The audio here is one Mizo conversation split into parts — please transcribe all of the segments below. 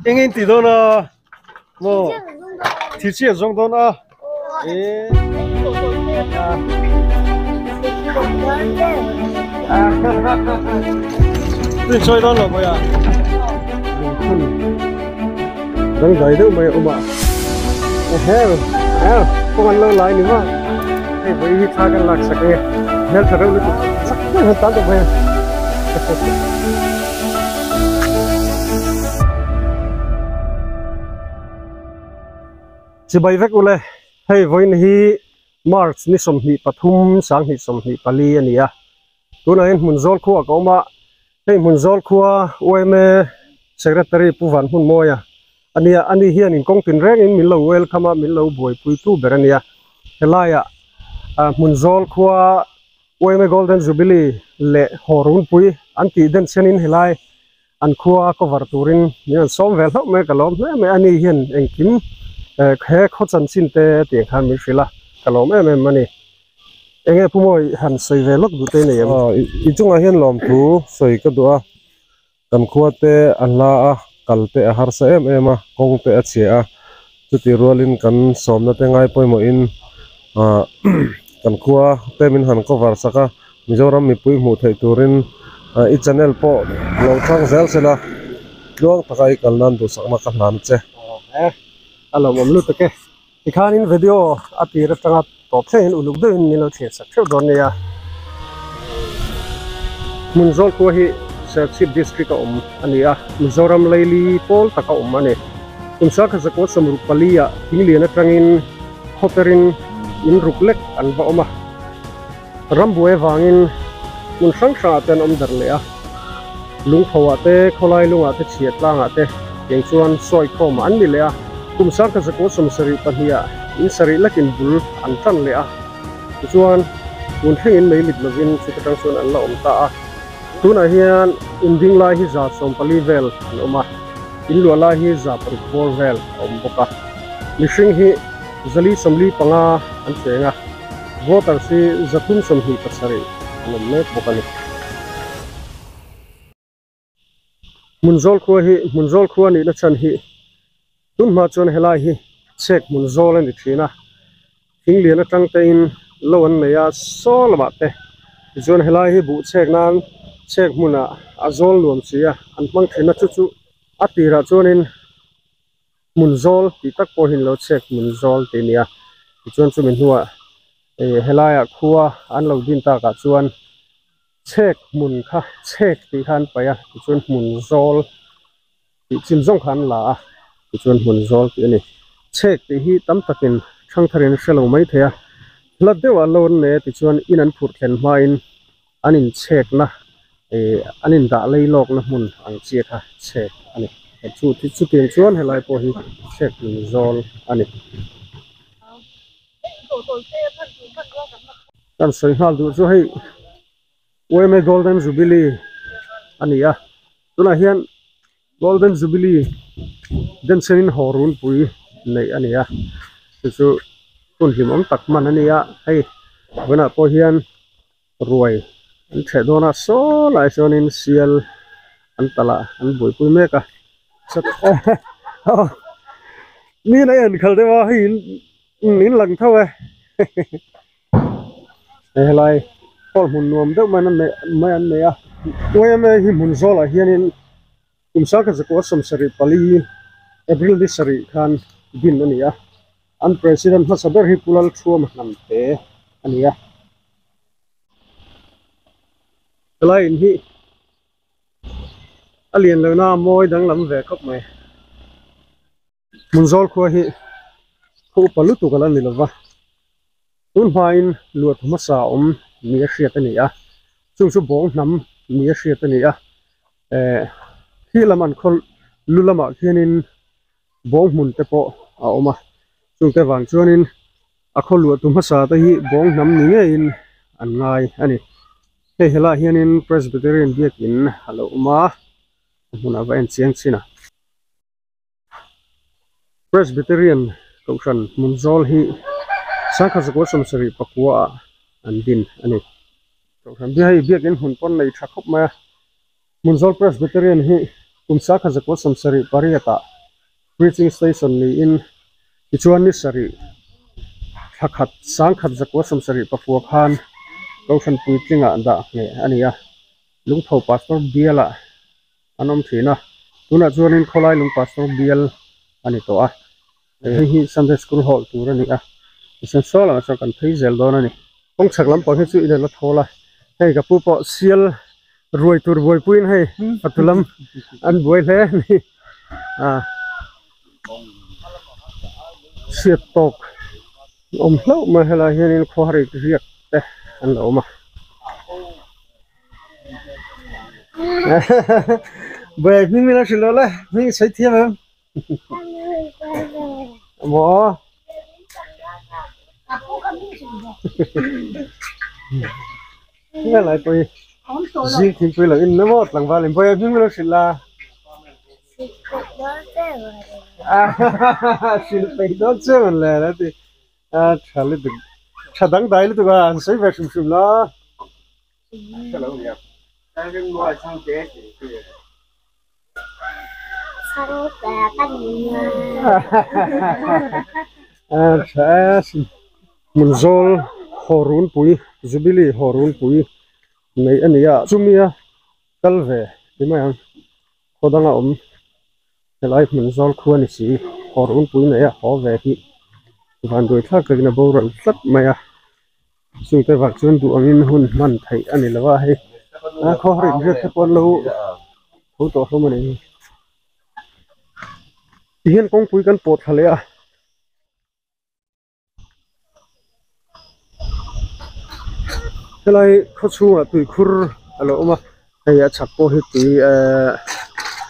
Eng in ti dawn a maw thil chi a zawng dawn a e Tui chawi dawn lo mai a lungphun dangdai deuh mai a awm a eheu eheu kawng an lo lai ni maw hei vawi hi thla kan lak sak e hmeltha reuh lutuk chak deuh hian tan tawh mai a. Chibai vek ule, hei vawiin hi March ni 23 2024 a ni a, tunah hian Hmunzawl khuaah ka awm a, hei Hmunzawl khua yma Secretary Pu Vanhmunmawia a nia, ani hian in kawng tinrengin min lo welcome a, min lo buaipuitu ber a nia, helaiah Hmunzawl khua Yma Golden Jubilee leh haw runpui an tih den chenin helai an khua cover turin min rawn sawm ve hlauh mai a, ka lawm hle mai a, ani hian engkim he khaw chanchin te tiang khan min hrilh a, ka lawm em em a ni. Enge Pu Mawi han sawi ve lawk duh te nei em? Aw, i chungah hian lawmthu sawi ka duh a, kan khua te a hla a, kal te a harsa em em a, kawng te a chhia a, chutih rualin kan sawmna te ngai pawimawhin ah kan khua te min han cover sak a, Mizoram mipui hmuh theih turin ah i channel pawh lo thang zel sela tluang taka i kal nan duhsakna ka hlan che. Aw e, a lawmawm lutuk e. Tikhanin video a tir atanga tawp thlengin uluk deuhin min lo thlir sak theuh dawn nia. Hmunzawl khua hi Serchhip District a awm a ni a, Mizoram Laili pawl taka awm a ni. Kum sangkhat zakua sawmruk pali ah Thinglian atangin khawperin in ruk lek an va awm a. Rambuai avangin hmun hrang hrangah te an awm darh leh a, lungpho ah te, khawlai lungah te, chhiat tlangah te tiang chuan sawi khawmah an ni leh a. Kum sangkhat zakua 72 ah in sarih lakin bul an tan leh a, tichuan tun thlengin mei lit lovin chuta tang chuan an la awm ta a. Tunah hian in ding lai hi 140 vel an awm a, in luah lai hi 600 bawr vel a awm bawk a. Mihring hi 445 an cheng a. Voters hi 327 an awm mek bawk a ni. Hmunzawl khua hi Hmunzawl khua nihna chhan hi tun hma chuan helai hi chhek hmunzawl a ni thin a, thinglian atang tein lo an nei a saw lamah te tichuan helai hi buh chhek nan chhek hmunah a zawl nuam si a an hmang thin a chu chu a tirah chuanin hmun zawl tih tak pawh hi an lo chhek hmun zawl tih a ni a tichuan chumi hnuah ih helaiah khua an lo din takah chuan chhek hmun kha chhek tih kha an paih a tichuan hmun zawl tih chin zawng kha an la a tichuan hmun zawl tih a ni chhek tih hi tam takin thangtharin a hre lo mai thei a hla deuhah lo an nei a tichuan in an phurh thlen hmain an inchhekna ih an indah lei lawkna hmun ang chi kha chhek a ni chu chutiang chuan helai pawh hi chhek hmun zawl a ni. Kan sawi nghal duh chu hei yma Golden Jubilee a ni a tunah hian Golden Jubilee denchhenin haw runpui neih a ni a chu chu hun hlimawm tak hman a ni a hei tunah pawh hian ruai an ṭheh dawn a saw lai chuanin sial an talh a an buaipui mek a mi in a en khalh deuh a hei in lang tho e helai hall hmun nuam deuh mai an neih mai an nei a yma hi hmun zawlah hianin kum sangkhat zakua 74 April ni sarih khan din a ni a an president hmasa ber hi Pu Lalthuama Hnamte a ni a helai in hi a lian lohna a mawi danglam ve khawp mai. Hmunzawl khua hi khaw upa lutuk a la ni lova, tun hmain luah hmasa awm ni a hriat a ni a, chung chu bawng hnam ni a hriat a ni a, eh khi lam an khaw lu lamah khianin bawng hmun te pawh a awm a, chungte vang chuanin a khaw luah tu hmasa te hi bawng hnam ni ngeiin an ngai a ni. Hei helaiah hianin Presbyterian biakin a lo awm a, a hmunah va en chiang chin a. Presbyterian Kohhran Hmunzawl hi sangkhat zakua 79 ah an din a ni. Kohhran hi hei biakin hmun pawn nei tha khawp mai a. Hmunzawl Presbyterian hi kum 1978 ah. Preaching station niin tichuan ni sarih thla khat sangkhat zakua sawmsarih pakua khan Kohhran puitlingah dah ngheh a ni a, Lungtho Pastor bialah an awm thin a, tunah chuanin khawlai lung Pastor bial a ni tawh a, hei hi Sunday School hall tur a ni a, tichuan saw lamah chuan kan phei zel dawn a ni. Kawng chhak lampang hi chu inen a thawl a, hei ka pu pawh sial ruai tur buaipuiin hei fatu lam an buai hle a ni a chhiat tawk awm hlauh mai helai hianin khuarik riak te an lo awm a. Buai hming min lo hrilh loh le hming sawi thiam em maw nge lai pawh hi zing thingpui lo in na maw tlangval in buai hming min lo hrilh la hrilh peih dawn che mawn le a ti a tha lutuk tha dangdai lutuk a an sawi ve hrim hrim la. Hmun zawl haw runpui Jubilee haw runpui nei a ni a chumia kal ve ti mai ang khaw danga awm helai hmun zawl khu a ni si haw runpui nei a haw ve hi vanduai thlak takin a boral tlat mai a. Chungte vang chuan duh angin hun hman theih a ni lo a hei a khawhrik riat te pawh an lo tho tawh hlawm a ni tihian kawngpui kan pawh thla leh a. Helai khawchhungah tuikhur a lo awm a hei a chhak pawh hi tui ehh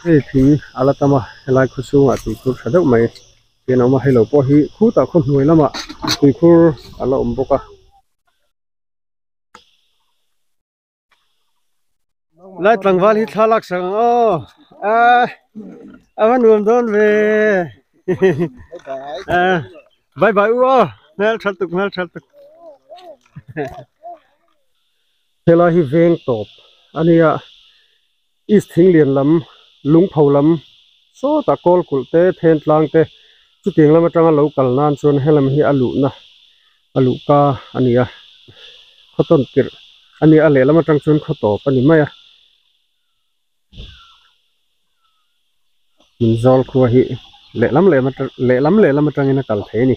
hei thing a la tam a helai khawchhungah tuikhur tha deuh mai. Hian a awm a hei lo pawh hi khutah khaw hnuai lamah tuikhur a la awm bawk a. Lai tlangval hi thla lak sak ang aw a a va nuam dawn ve bye bye u aw hmel tha tuk hmel tha tuk helai hi veng tawp a nia. East Thinglian lam, Lungpho lam, sawtah kawl kulh te, then tlang te, chutiang lam atanga lo kal nan chuan helam hi a luhna a luhka a ni a, khaw tawn tirh a ni a, lehlam atang chuan khaw tawp a ni mai a. Hmun zawl khua hi lehlam lehlam lehlam atangin a kal thei a ni.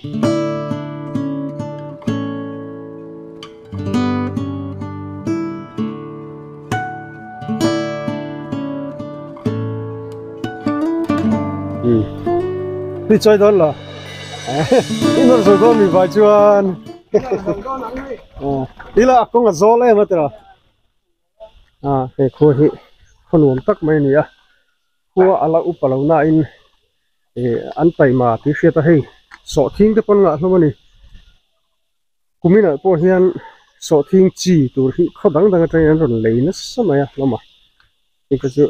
Ni chawi dawn lo i nawr zo dawn mi vai chuan ila a kawng a zawl em a tiraw a he khua hi khaw nuam tak mai a ni a khua a la upa lo nain ih an taima tih hriat a hei sawhthing te pawn ngah hlawm a ni. Kuminah pawh hian sawhthing chi tur hi khaw dang dang atangin an rawn lei nasa mai a hlawm a hei te chu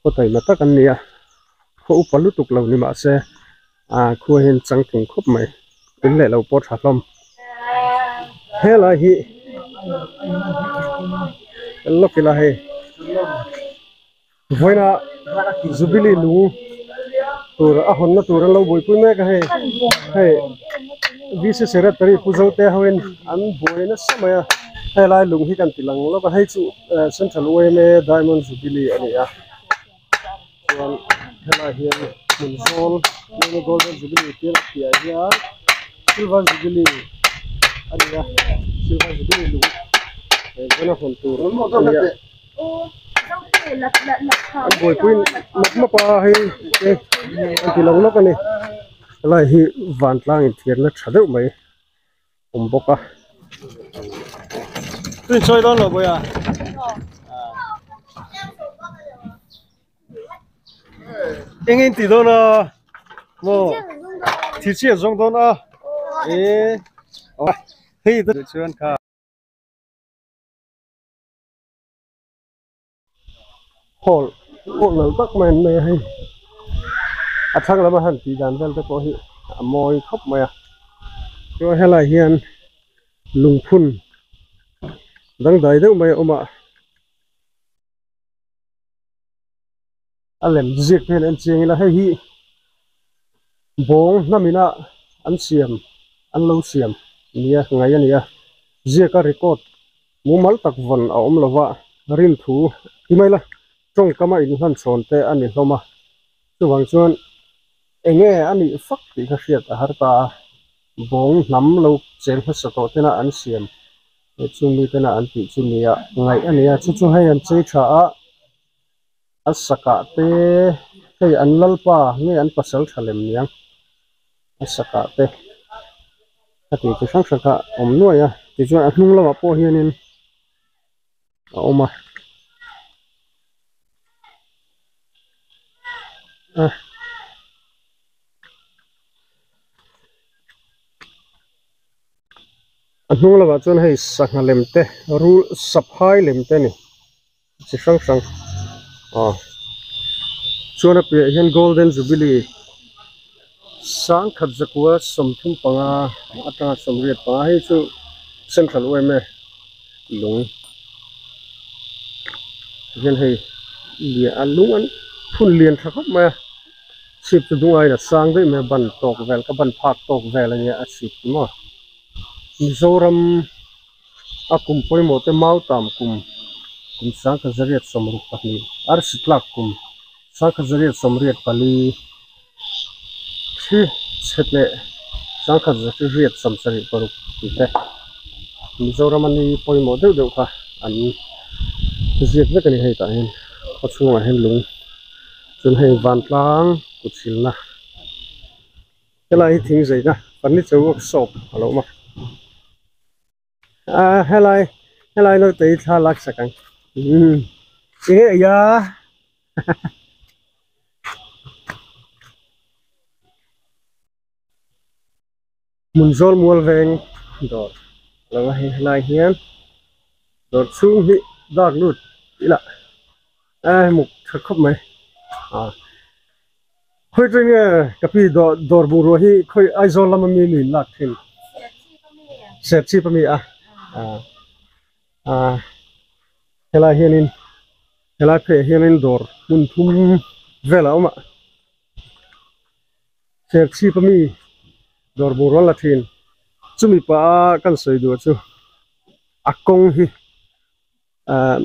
khaw taima tak an ni a khaw upa lutuk lo ni mahse ah khua hian changtlung khawp mai in leh lo pawh tha hlawm helai hi lawk ila hei. Vawiina Jubilee lung tur a hawnna tur an lo buaipui mek a hei hei VC Secretary Pu Zote hoin an buai nasa mai a helai lung hi kan ti lang lawk a hei chu Central YMA Diamond Jubilee a ni a chuan helai hian hmun zawl YMA Golden Jubilee tia la piah hian Silver Jubilee a ni a Silver Jubilee lung he vawiina hawn tur a ni a. An buaipui map map a hei te an ti lo lawk a ni helai hi vantlang inthiarna tha deuh mai awm bawk a. Tui chawi dawn lo bawiha. Eng in ti dawn a maw thi chiah zawng dawn a e hei chuan kha. Hall pawh lo tak mai an nei a hei a thlang lama han tih dan vel te pawh hi a mawi khawp mai a chuan helai hian lungphun dangdai deuh mai a awm a a lem ziak te hian en chiang ila hei hi. Bawng hnamina an siam an lo siam nia ngaih a ni a, ziaka record mumal tak vawn a awm lova rin thu ti mai la tawngkama inhlan chhawn te a ni hlawm a, chuvang chuan enge a nih fak tih kha hriat a har ta a, bawng hnam lo cheng hmasa tawh tena an siam chung mi tena an tih chu nia ngaih a ni a, chu chu hei an chei tha a. A sakah te hei an lalpa nge an pasal tha lem niang a sakah te a tih chi hrang hrang kha a awm nuai a tichuan a hnung lamah pawh hianin a awm a a a hnung lamah chuan hei sangha lem te rul saphai lem te a ni. Chi hrang hrang aw chuan a piahah hian golden jubilee sangkhat zakua 35 atanga 85 hei chu central yma lung hian hei lian a lung an phun lian tha khawp mai a chhip chu dung aiin a sang daih mai a ban tawk vel ka ban phak tawk vel ania a chhip chu maw Mizoram. A kum pawimawh te Mautam kum kum 1962, Arsi tlak kum 1984, Thli chhe leh 1976 tih te Mizoram a ni pawimawh deuh deuh kha an ziak vek a ni hei tah hian khaw chhungah hian lung chuan hei vantlang kut silna helai hi thing zeina furniture workshop a lo awm a. Ah helai helai naute hi thla lak sak ang umm enge ei a hmun zawl mual veng dawr a lo a hei helai hian dawr chhung hi dak lut ila a muk tha khawp mai ah Khawi chu nge ka pi dawr dawr bungrua hi khawi Aizawl lama mi mi in lak thin? Serchhip a mi a ah helai hianin helai pheiah hianin dawr hmun thum vel a awm a Serchhip a mi dawr bungrua an la thin chumi pah a kan sawi duh chu a kawng hi. Ahh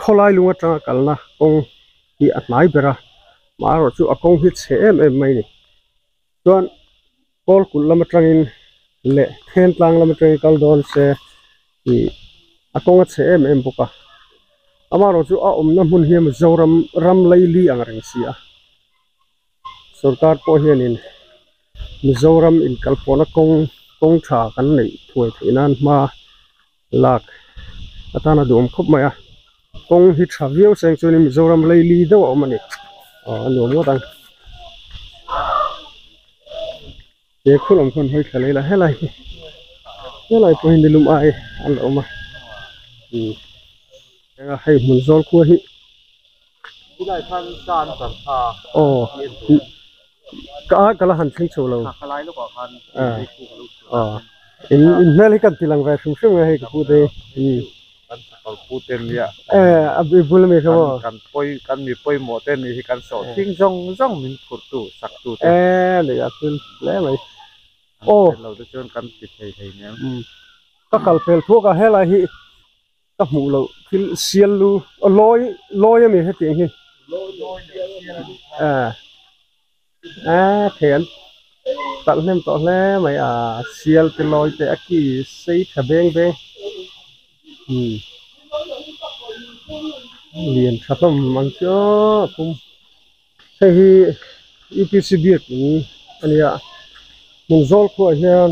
khawlai lung atanga kalna kawng hi a hnai ber a amaherawh chu a kawng hi chhe em em mai a ni chuan kawl kulh lam atangin leh then tlang lam atangin kal dawn se ih a kawng a chhe em em bawk a amaherawh chu a awmna hmun hi Mizoram ram laili ang reng si a sorkar pawh hianin Mizoram inkalpawhna kawng kawng tha kan neih thuai theih nan hma. Lak atana duhawm khawp mai a kawng hi tha viau seng chuanin Mizoram laili deuh a awm a ni aw a nuam ngawt ang he khul awm khawn hawi thla leh ila helai hi helai pawh hi nilum ai an la awm a umm hei hmun zawl khua hi. Aw ka ka la han thleng chho lo aw in in hmel hi kan ti lang ve hrim hrim nge hei ka pu te hi eh a bul ami kha maw eh lei a thil hle mai aw ka kal fel thuak a helai hi. Ka hmuh loh thil sial lu aw lawi lawi a mi hetiang hi ah ah thei an talh hnem tawh hle mai a sial te lawi te a ki sei tha beng beng umm lian tha hlawm ang chu aw a pum hei hi U P C biakin a nia hmun zawl khuaah hian.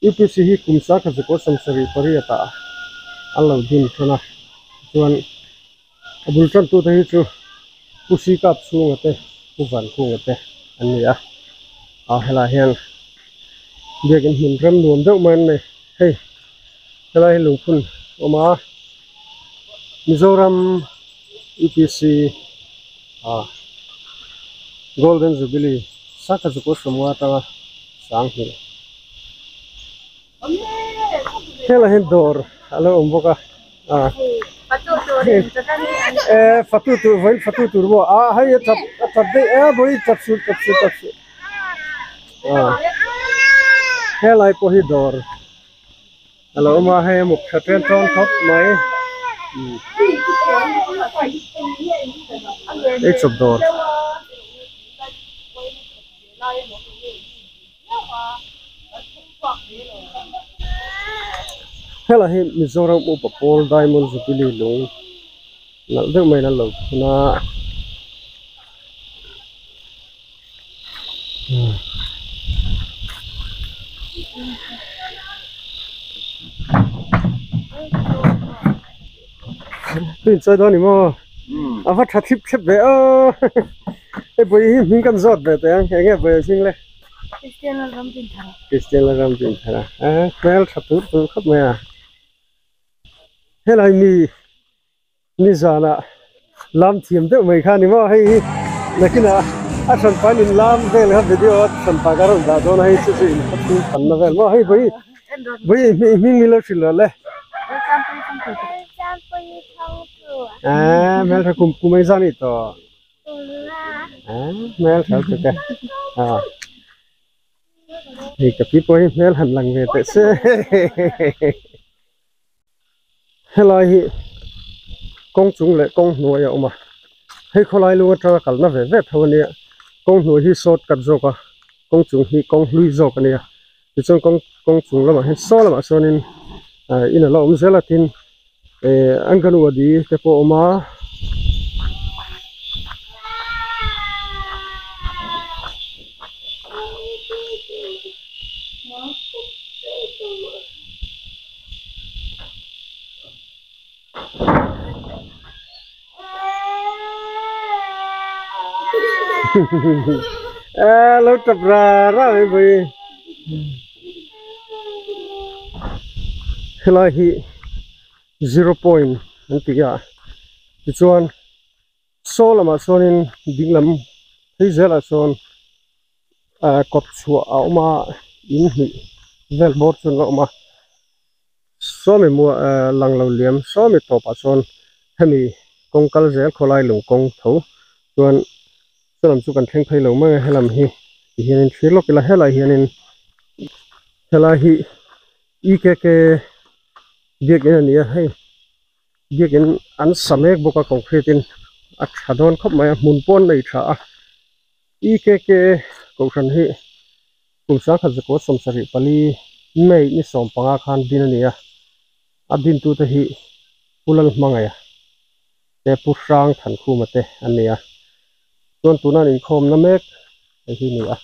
UPC hi kum 1978 ah an lo din than a, chuan a bul tantute hi chu Pu Sikap chhunga te Pu Vankhunga te an ni a, ah helaiah hian biakin hmun rem nuam deuh mai an nei, hei helai hi lungphun a awm a, Mizoram UPC ah Golden Jubilee 1950 atanga 2000. Helai hian dawr a lo awm bawk a ah eh fatu tur vawiin fatu tur maw ah hei a tap a tap daih a vawiin tap suh tap suh tap suh. Helai pawh hi dawr a lo awm a, hei a muk tha ṭen ṭawn khawp mai. Eichawp dawr. Helai hi Mizoram upa pawl Diamond Jubilee lung nalh deuh maiin an lo phun a. Tui chawi dawn ni maw a va tha thlip thlep ve aw hei bawihi hi hming kan zawt ve teh ang eng nge bawihi hming le Christian Lalramdinthara Christian Lalramdinthara a hmel tha tur tur khawp mai a helai mi Nizanah lam thiam deuh mai kha ni maw hei hi nakinah a hranpa in lam vel kha video a hranpa ka rawn dah dawn a hei chu chu in khaw thil panna vel maw hei vawi vawi hming milo hrilh loh le aaa hmeltha kum kum engzah ni tawh aaa hmeltha lutuk e aw hei ka pi pawh hi hmel han lang ve teh se. Helai hi kawng chung leh kawng hnuai a awm a, hei khawlai lung atanga kalna ve ve tho a nia, kawng hnuai hi short cut zawk a, kawng chung hi kawng hlui zawk a nia, tichuan kawng kawng chung lamah hian saw lamah chuanin ah in a la awm zel a tin eh anganwadi te pawh a awm a. A lo tap ra ra mai mai helai hi zero point an ti a tichuan saw lamah chuanin ding lam phei zelah chuan ah kawt chhuah a awm a in hnih vel bawr chu an la awm a sawmi muah ah lang lo liam sawmi tawpah chuan hemi kawng kal zel khawlai lung kawng tho chuan chulam chu kan thleng phei lo mai a helam hi ti hianin thlir lawk ila helai hianin helai hi E K K biakin a ni a hei. Biakin an sa mek bawk a concrete in a tha dawn khawp mai a hmun pawh an nei tha a E K K kohhran hi kum sangkhat zakua sawmsarih pali May ni 15 khan din a ni a a dintute hi Pu Lalhmangaia te Pu Hrang Thankhuma te an ni a chuan tuna an inkhawmna mek hei hi a ni a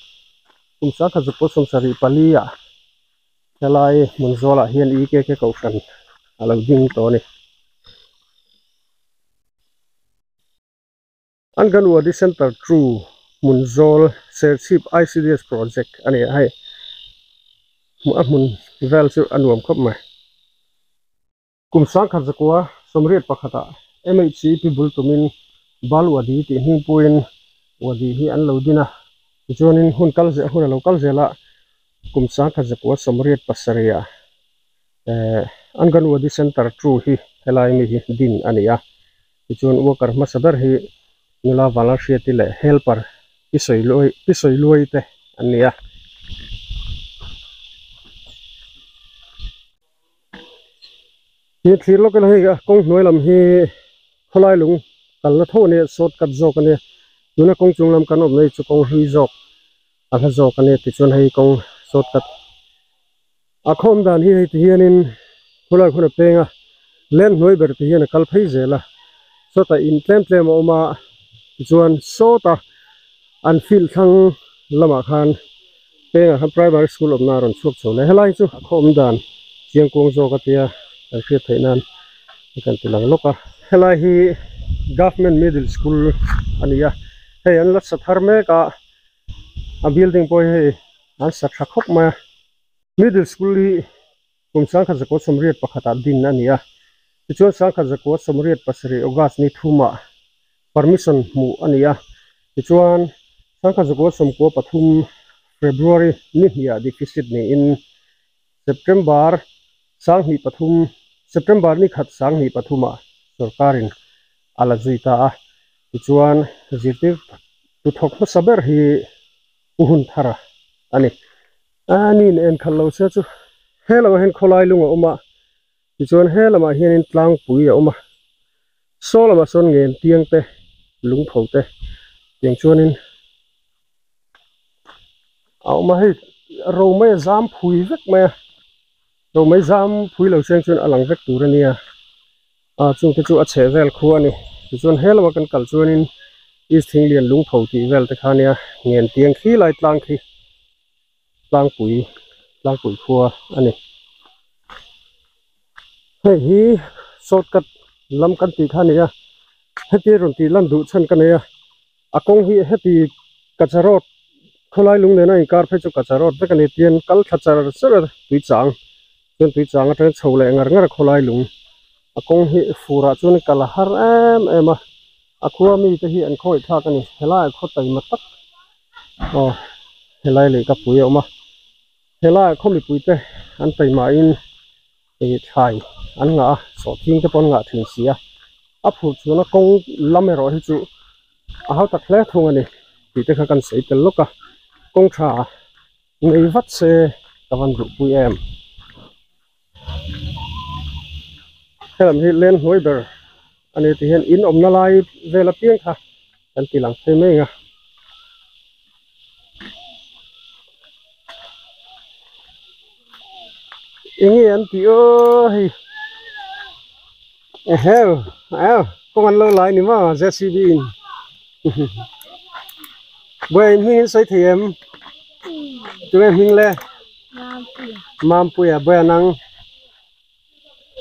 kum sangkhat zakua 74 ah. Helai hmun zawlah hian E K K kohhran a lo ding tawh a ni. Anganwadi Centre 2 hmun zawl Serchhip I C D S project a ni a hei a hmun vel chu a nuam khawp mai. Kum 1981ah M H C P bul tumin Bal Wadi tih hming puiin Wadi hi an lo din a, tichuanin hun kal zel hun a lo kal zel a, kum 1987ah Anganwadi Centre 2 hi helai mi hi din a ni a, tichuan worker hmasa ber hi nula Vanlalhriati leh helper Pi Sawiluai te an ni a. Hi thlir lawk ila hei kawng hnuai lam hi khawlai lung kalna tho a nia short cut zawk a nia tuna kawng chung lam kan awm na hi chu kawng hlui zawk a hla zawk a nia tichuan hei kawng short cut a khawm dan hi hei ti hianin khawlai hun a peng a lane hnuai ber ti hian a kal phei zel a sawtah in tlem tlem a awm a tichuan sawta an field thlang lamah khan. Pengah khan primary school awmna a rawn chhuak chho leh helai chu a khawm dan chiang kuang zawk a tia kan hriat theih nan kan ti lang lawk a. Helai hi government middle school a ni a, hei an la sa thar mek a, a building pawh hi hei an sa tha khawp mai a, middle school hi kum 1981ah din a ni a, tichuan 1987 August ni thumah permission hmuh a ni a, tichuan 1993 February ni hniah deficit niin September 2003 September ni khat 2003ah sorkarin a la zui ta a, tichuan zirtirtu thawk hmasa ber hi Pu Hunthara. ani a ni in en khalh lo se chu he lamah hian khawlai lung a awm a tichuan he lamah hianin tlangpui a awm a saw lamah sawn ngen tiang te lungpho te tiang chuanin a awm a hei ro mai a zam phui vek mai a ro mai zam phui lo chiang chuan a lang vek tur a nia a chung te chu a chheh vel khu a ni tichuan he lamah kan kal chuanin east thinglian lungpho tih vel te kha a nia ngen tiang khi lai tlang khi tlangpui tlangpui khua a ni hei hi shortcut lam kan tih kha a ni a heti rawn tih lan duh chhan ka nei a a kawng hi heti kacha road khawlai lung nena inkar phei chu kacha road vek a ni tian kal thla char char a tui chang chuan tui chang atangin chho leh ngar ngar a khawlai lung a kawng hi furah chuan kal a har em em a a khua mite hi an khawih thlak a ni helaiah khaw taima tak aw helai leh ka pui a awm a helaiah khaw mipui te an taimahin ih thlai an ngah a sawhthing te pawh an ngah thin si a a phurh chhuahna kawng lam erawh hi chu a hau tak hle thung a ni tih te kha kan sawi tel lawk a kawng tha nei vat se ka van duh pui em helam hi len hnuai ber a ni ti hian in awmna lai vel apiang kha kan ti lang phei mai ang a. Enge an tih aw hei eheu eheu kawng an lo lai ni maw J C B in buai hming in sawi thei em tunge hming le Mampuia buai a nang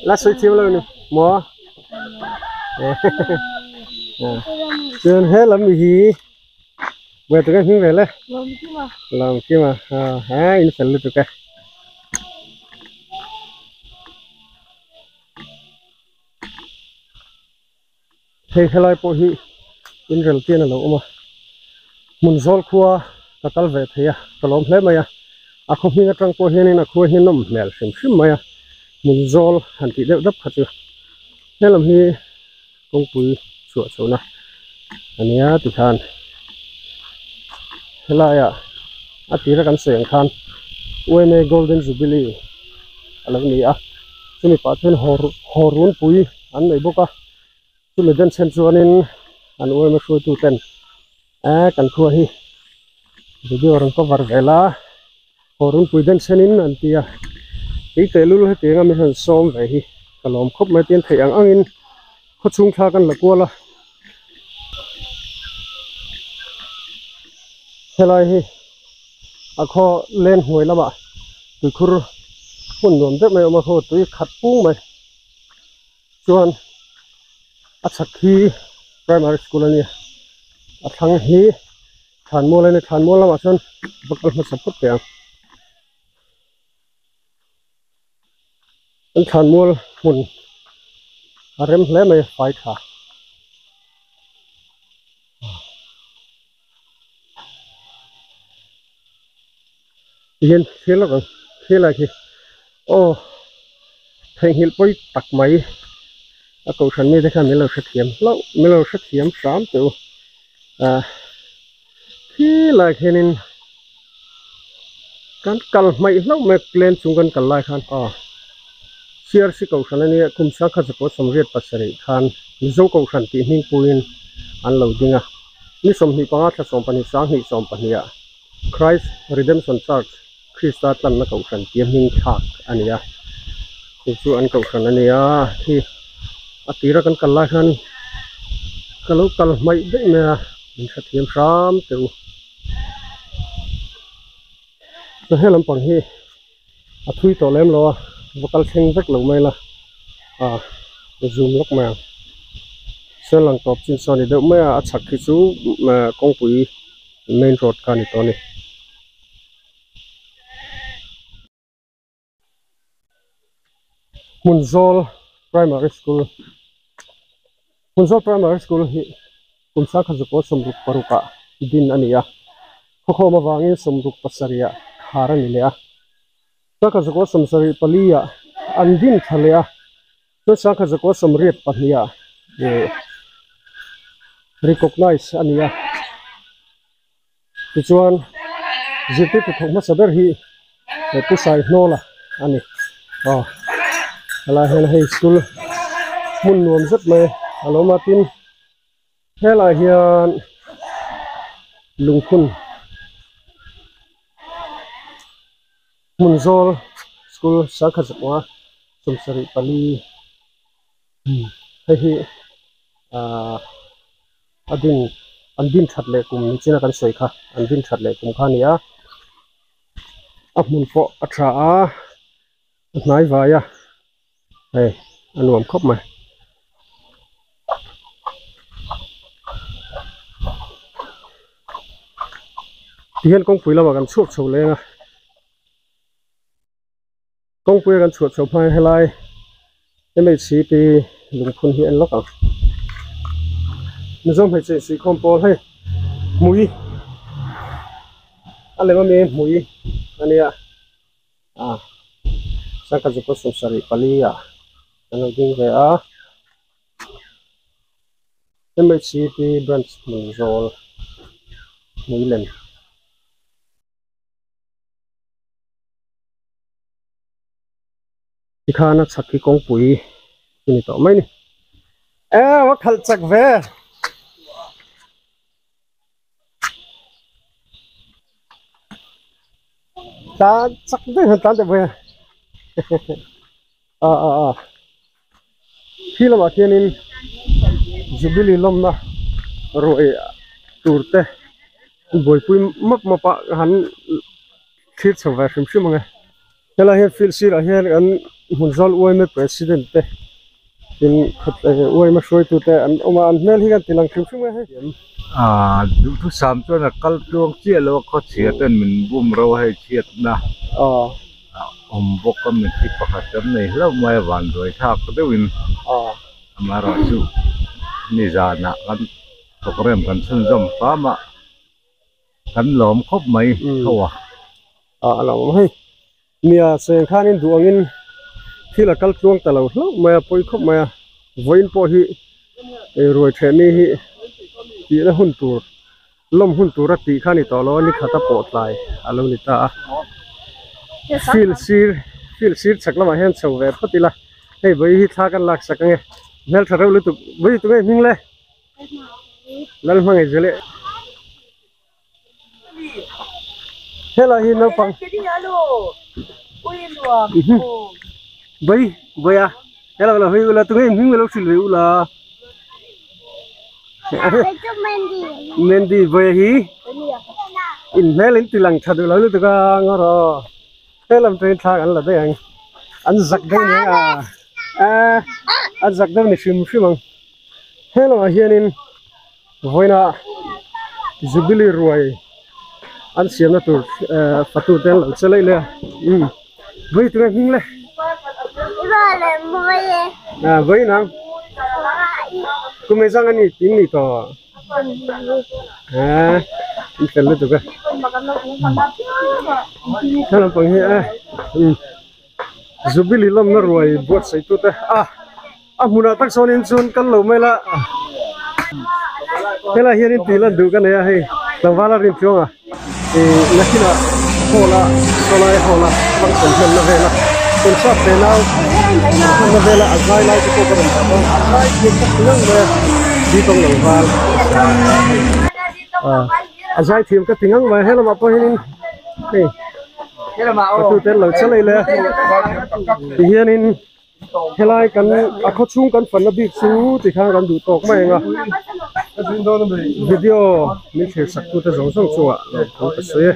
la sawi thiam lo ni maw chuan he lam hi buai tunge hming ve le Lawmkima ha in fel lutuk e. Hei helai pawh hi inrel chian a lo awm a hmun zawl khua ka kal ve thei a ka lawm hle mai a a khaw hming atang pawh hianin a khua hi nawm hmel hrim hrim mai a hmun zawl han tih deuh deuh kha chu helam hi kawngpui chhuah chhohna a nia tikhan helaiah a tira kan sawi ang khan U_M_A Golden Jubilee a lo ni a chumi pah chuan haw haw runpui an nei bawk a chumi den chhen chuanin an U_M_A hruaitu ten eh kan khua hi video rawn cover vel a haw runpui den chhenin an ti a tui tehlul hetiang a mi han sawm ve hi ka lawm khawp mai tin theih ang angin khaw chhung thla kan la kual a helai hi a khaw len hnuai lamah tuikhur hmun nuam deuh mai a awm a khaw tui khat pung mai chuan a chhak hi primary school a nia a thlang hi thlanmual a ni thlanmual lamah chuan va kal hmasa phawt teh ang an thlanmual hmun a rem hle mai a fai tha. Tihian thil lawk ang thil ah khi aw theihnghilh pawi tak mai a kohhran mite khan min lo hrethiam hlauh min lo hrethiam hram teh u ah thil ah khianin kan kal hmaih hlauh mai plane chung kan kal lai khan aw C_R_C kohhran ania kum sangkhat zakua sawmriat pasarih khan Mizo kohhran tih hming puiin an lo ding a ni 25 thla 12 sanghnih 12 ah Christ Redemption Church Krista tlanna kohhran tia hming thlak a ni a chu chu an kohhran a ni a khi a tira kan kal lai khan ka lo kal hmaih daih mai a min hrethiam hram teh u chuan he lampang hi a thui tawh lem lo a va kal thleng vek lo mai la ah zoom lawk mai ang sawn lang tawp chin sawn a ni deuh mai a a chhak hi chu kawngpui main road kha a ni tawh a ni. Hmunzawl primary school Hmunzawl primary school hi kum sangkhat zukua 66 ah din a ni a khawkhawm avangin 67 ah khar a ni leh a sangkhat zukua 74 ah an din tha leh a chuan sangkhat zukua 82 ah ih recognize a ni a. Tichuan Zirtirtu thawk hmasa ber hi Pu Saihnawla a ni. Aw helai hian hei school hmun nuam zet mai a lo awm a tin helaiah hian lungphun hmun zawl school sangkhat zakua sawmsarih pali hei hi ahh a din an din that leh kum nichina kan sawi kha an din that leh kum kha a ni a a hmun pawh a tha a a hnai vai a hei a nuam khawp mai. Tihian kawngpui lamah kan chhuak chho leng a kawngpui a kan chhuah chho hma hian helai M_H_C_P lungphun hi a en lawk ang Mizo hmeichhe insuihkhawm pawl hei hmui a lem ami hmui a nia. Ah sangkhat zuk pawh sawmsarih pali ah an lo ding ve a M_H_C_P branch hmun zawl hmui lem. Tikhan a chhak hi kawngpui chu ni tawh mai a ni e a khalh chak ve. Tan chak deuh hian tan deuh mai a ah ah ah khi lamah khianin jubilee lawmna ruai tur te an buaipui map map a han thlir chho ve hrim hrim ang e helai hian field sirah hian kan hmun zawl uaime president te tin uaime hruaitu te an awm a an hmel hi kan ti lang hrim hrim ang e hei. Aaa duhthusam chuan a kal tluang chiah lo a khawchhia ten min bum ro a hei chhiatna a awm bawk a mitthi pakhat kan nei hlauh mai a vanduai thlak deuhin amaherawhchu nizanah kan programme kan chhunzawm fam a. Kan lawm khawp mai tho a. A a lo awm hei. Nia seng khanin duh angin thil a kal tluang ta lo hlauh mai a, pawi khawp mai a. Vawiin pawh hi ruai theh ni hi tihna hun tur, lawm hun tur a tih kha a ni tawh lo a, ni khat a pawh tlai a lo ni ta a. Field sir, field sir chhak lamah hian chho ve phawt ila, hei vawi hi thla kan lak sak ange. Hmeltha reuh lutuk, vawi tunge hming le? Lalhmangaih zele helai hi naupang bai bai a helai lo hei ula tunge hming lo hrilh ve ula Mandy bai hi in hmel in ti lang tha duh lo lutuk a ngaw rawh helam train thlak an la daih ang an zak deuh nia a an zak deuh ni hrim hrim ang. He lamah hianin vawiina Jubilee ruai an siamna tur ehh fatu te an lo che laih leh a umm vawi tunge hming le ah vawi nang kum engzang a ni tih ni tawh ah in fel lutuk a he lampang hi eh umm Jubilee lawmna ruai buatsaih tute a. A hmunah tak sawnin chuan kal lo mai la helai hianin tih lan duh ka nei a hei tlangval a rin tluang a ih nakinah hall a sawlai hall a function hmanna vel a concert ve nau hmanna vel a a zai lai te pawh ka rawn dah dawn a zai thiam tak ngang mai a bikawng tlangval a zai thiam ka ti ngang mai a helamah pawh hianin hei patute an lo che leh leh a tihianin. Helai kan a khaw chhung kan fanna bik chu tikhan kan duh tawk mai ang a video min thlir sak tute zawng zawng chungah lawmthu ka sawi e.